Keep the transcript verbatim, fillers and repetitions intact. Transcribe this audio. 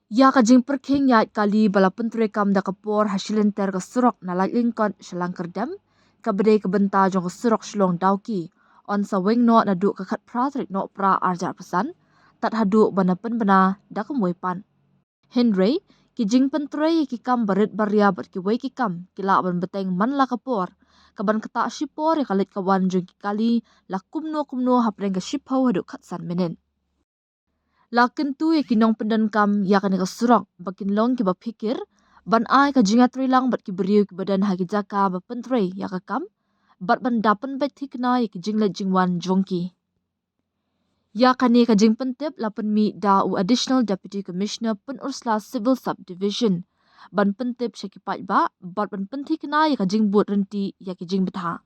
Ïa ka jingpyrkhing ïaid kali ba la pyntrei kam da ka por ha shilynter ka surok na Laitlyngkot sha Langkyrdem, kaba dei ka bynta jong ka surok Shillong Dawki, yn sa weng noh naduh ka khatphra tarik Nohprah arhajar arphew san tad haduh ban da pynbna da kumwei pat. Hynrei ki jingpyntrei ïa ki kam barit baria bad kiwei ki kam ki lah ban bteng man la ka por, kaban ktah shipor ïa ka leit ka wan jong ki kali la kumno kumno hapdeng ka shiphew haduh khatsan minit. La kyntu ïa ki nongpyndonkam ïa kane ka surok ba kin long kiba phikir ban ai ka jingïatreilang bad ki briew kiba don ha ki jaka ba pyntrei ïa ka kam bad ban da pynbeit thikna ïa ki jingleit jingwan jong ki. Ïa kane ka jingpyntip la pynmih da u Additional Deputy Commissioner Pynursla Civil Subdivision ban pyntip sha ki paidbah bad ban pynthikna ïa ka jingbud rynti ïa ki jingbthah.